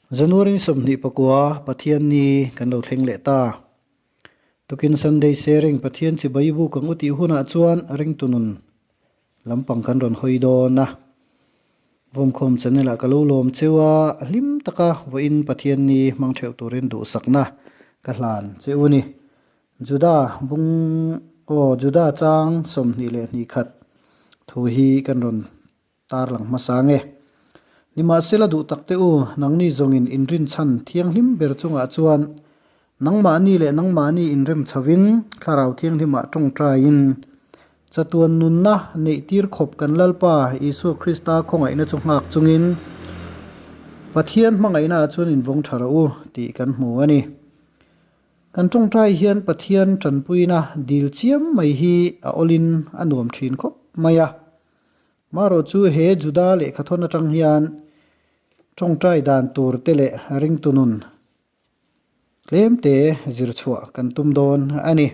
January ni 29 Pathianni kan lo thleng leh ta. Tukin Sunday Sharing Pathian chibai buk ang u tih hunah chuan ringtunun lampang kan rawn hawi dawn a. Vawmkhawm channel ah ka lo lawm cheu a, hlim taka vawiin Pathianni hmang theuh turin duhsakna ka hlan che u ni. Juda bung aw Juda chang 22 thu hi kan rawn Tarlang hmasa nge? Nimahsela duh tak teh u, nangni zawngin inrinchhan thianghlim ber chungah chuan nangmahni leh nangmahni inrem chhovin Thlarau Thianghlimah tawngtaiin chatuan nunna neih tir khawp kan Lalpa Isua Krista khawngaihna chu nghak chungin Pathian hmangaihnaah chuan invawng tha rawh u tih kan hmu a ni. Kan tawngtai hian Pathian tanpuina dil chiam mai hi a awlin a nuam thin khawp mai a. Marawh chu he Juda lehkhathawn atang hian tawngtai dan tur te leh ringtu nun tlemte zir chhuah kan tum dawn a ni.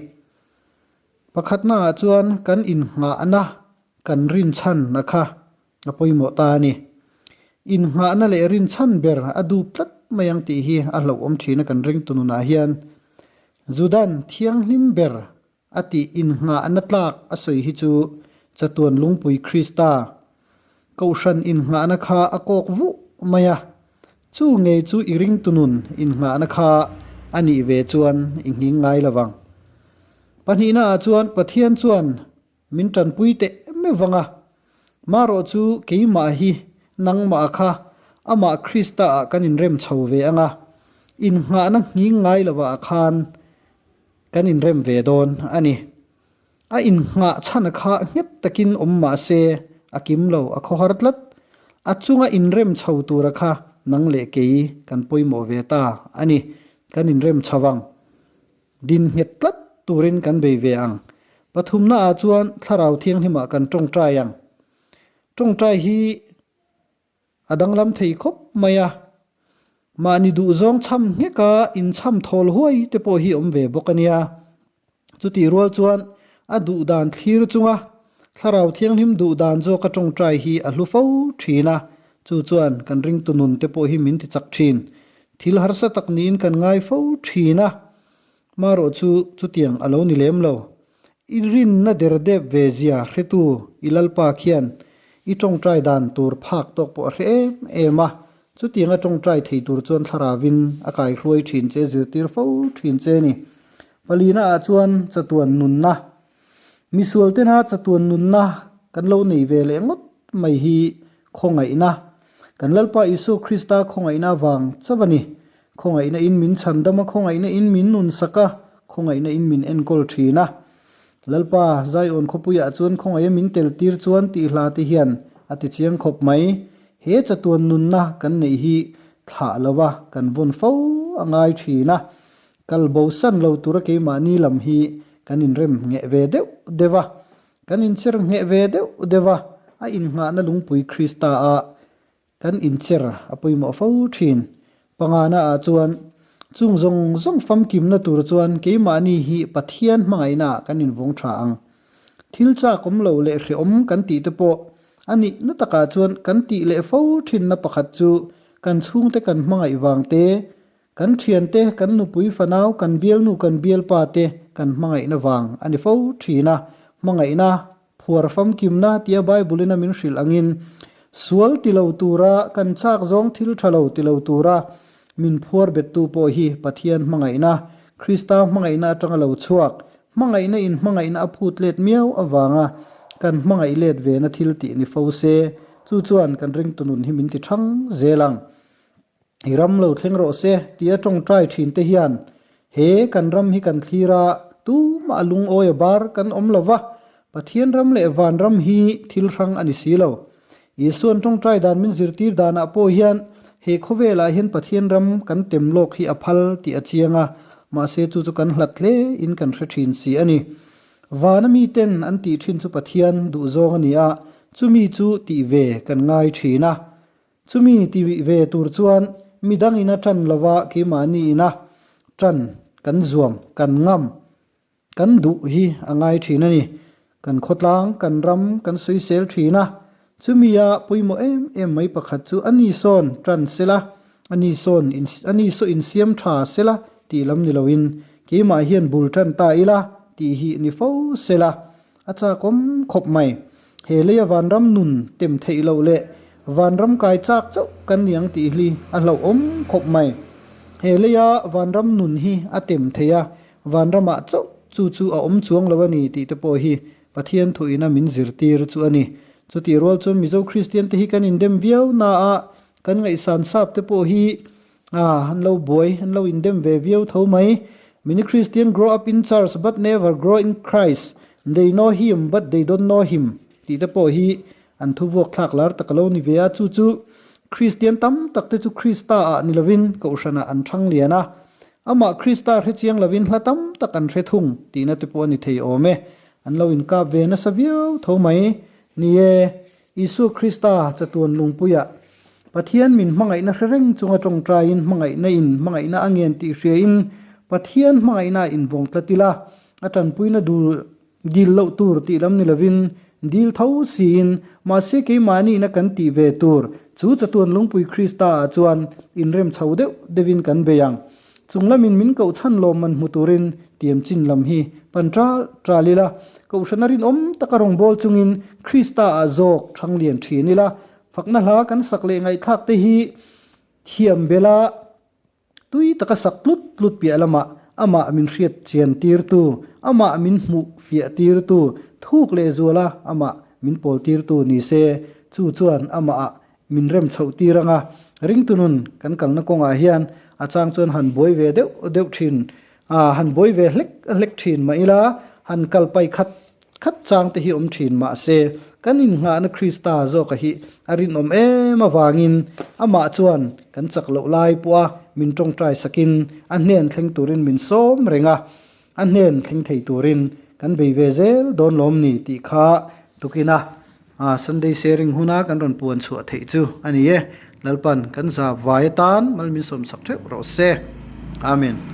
Pakhatnaah chuan kan innghahna kan rinchhanna kha a pawimawh ta a ni. Innghahna leh rinchhan ber a dup tlat mai ang tih hi a hlauhawm thin a kan ringtu nunah hian Judan thianghlim ber A tih innghahna tlak a sawi hi chu chatuan lungpui Krista Kohhran innghahna kha a kawk vuh mai a, chu ngei chu i ringtu nun innghahna kha a nih ve chuan i nghing ngai lo vang. Pahnihnaah chuan Pathian chuan min tanpui teh meuh vang a, marawh chu keimah hi nangmah kha amah Krista-ah kan inrem chho ve ang a, innghahna nghing ngai lovah khan Kan inrem ve dawn a ni. A innghah chhan kha nghet takin awm mah se a kim lo, a khawhar tlat. A chunga inrem chho tura kha nang leh kei kan pawimawh ve ta a ni. Kan inrem chho ang. Din nghet tlat turin kan bei ve ang. Pathumnaah chuan Thlarau Thianghlimah kan tawngtai ang. Tawngtai hi A danglam thei khawp mai a, mahni duhzawng chham ngheka inchham thawl huai te pawh hi awm ve bawk a nia. Chutih rual chuan a duhdan thlir chunga Thlarau Thianghlim duhdan zawka tawngtai hi a hlu fo thin a, chu chuan kan ringtu nun te pawh hi min ti chak thin. Thil harsa tak niin kan ngai fo thin a, marawh chu chutiang a lo ni lem lo. I rinna der dep ve zia hretu i Lalpa khian i tawngtai dan tur phak tawk pawh a hre em em a, chutianga tawngtai thei tur chuan thlaravin a kaihruai thin che zirtir fo thin che ni. Palina ah chuan chatuan nunna, misual tena chatuan nunna kan lo nei ve leh ngawt mai hi khawngaihna, kan Lalpa Isua Krista khawngaihna vang chauh a ni. Khawngaihna in min chhandam a, khawngaihna in min nunsak a, khawngaihna in min enkawl thin a. Lalpa, Zion khawpuiah chuan khawngaih a min tel tir chuan tih hla te hian a ti chiang khawp mai. He chatuan nunna kan neih hi thlah lo a, kan vawn fo a ngai thin a. Kal bo san lo tura keimahni lam hi kan inrem ngheh ve deuh deuh a, kan incher ngheh ve deuh deuh a, a innghahna lungpui Krista a Kan incher a pawimawh fo thin. Pangana ah chuan chung zawng zawng famkimna tur chuan keimahni hi Pathian hmangaihna ah kan invawng tha ang. Thil chak awm lo leh hreawm kan tih te pawh a nih na takah chuan kan tih leh fo thinna pakhat chu kan chhungte kan hmangaih vang te, kan thiante, kan nupui fanau, kan bialnu kan bialpa te kan hmangaihna vang a ni fo thin a. Hmangaihna Phuar famkimna tia Bible-in a min hrilh angin, sual ti lo tura kan chak zawng thil tha lo ti lo tura min phuar bettu pawh hi Pathian hmangaihna, Krista hmangaihna atanga lo chhuak, hmangaihna in hmangaihna a phut let miau avanga kan hmangaih let vena thil tih ni fo se, chu chuan kan ringtu nun hi min ti thang zel ang. I ram lo thleng rawh se tia tawngtai thin te hian he kan ram hi kan thlir a, tumah lungawi a bar kan awm lo va, Pathian ram leh van ram hi thil hrang a ni si lo. Isuan tawngtai dan min zirtir danah pawh hian he khawvelah hian Pathian ram kan tem lawk hi a phal tih a chiang a, mahse chu chu kan hlat hle in kan hre thin si a ni. Vana miten an tih thin chu Pathian duhzawng a ni a, chumi chu tih ve kan ngai thin a. Chumi ti ve tur chuan midang ina tan lova keimahni ina tan kan zuam, kan ngam, kan duh hi a ngai thin a ni. Kan khawtlang, kan ram kan sawisel thin a, chumia pawimawh em em mai pakhat chu a ni sawn tan sela. Ani sawn ani saw insiam tha sela tih lam ni loin keimah hian bul tan ta ila tih hi ni fo sela a chakawm khawp mai. He leia vanram nun tem theih loh leh vanram kai chak chauh kan ni ang tih hi a hlauhawm khawp mai. He leia vanram nun hi a tem theih a, vanramah chauh chu chu a awm chuang lo a ni tih te pawh hi Pathian thuina min zirtir chu a ni. Chutih rual chuan Mizo Kristian te hi kan indem viau na a, kan ngaihsan sap te pawh hi an lo buai, an lo indem ve viau tho mai. Many Christian grow up in church but never grow in Christ, they know him but they don't know him tih te pawh hi an thu vuak thlak lar tak a lo ni ve a. Chu chu Kristian tam tak te chu Krista ah ni lovin Kohhranah an thang lian a, amah Krista hre chiang lovin hla tam tak an hre thung tihna te pawh a ni thei awm e. An lo inkap ve nasa viau tho mai. Ni e, Isua Krista chatuan lungpuiah Pathian min hmangaihna hre reng chunga tawngtaiin hmangaihna in hmangaihna a ngen tih hriain Pathian hmangaihna a invawng tlat ila, a tanpuina dul dil loh tur tih lam ni lovin dil tho siin mahse keimahniina kan tih ve tur chu chatuan lungpui Krista ah chuan inrem chho deuh deuhin kan bei ang. Chung lamin min koh chhan lawm man hmu turin tiam chin lam hi pan ṭal ṭal ila, Kohhrana rinawm taka rawngbâwl chungin Krista-ah zawk ṭhang lian ṭhin ila, fakna hla kan sak leh ngaihthlak te hi thiam bela tui taka sak tlut tlut piah lamah amah min hriat chian tirtu, amah min hmuh fiah tirtu, thuk leh zuala amah min pawl tirtu ni se, chu chuan amahah Min rem chhoh tir anga ringtu nun kan kalna kawngah hian a chang chuan han buai ve deuh deuh thin a, han buai ve hlek hlek thin mah ila han kal pai khat khat chang te hi awm thin mah se kan innghahna Krista zawka hi a rinawm em avangin amah chuan kan chak loh lai pawha min tawngtai sakin a hnen thleng turin min sawm reng a, a hnen thleng thei turin kan bei ve zel dawn lawm ni tih kha tukina Sunday sharing huna kan rawn puan chhuah theih chu a ni e. Lalpan kan za vai atan mal min sawmsak theuh rawh se. Amen.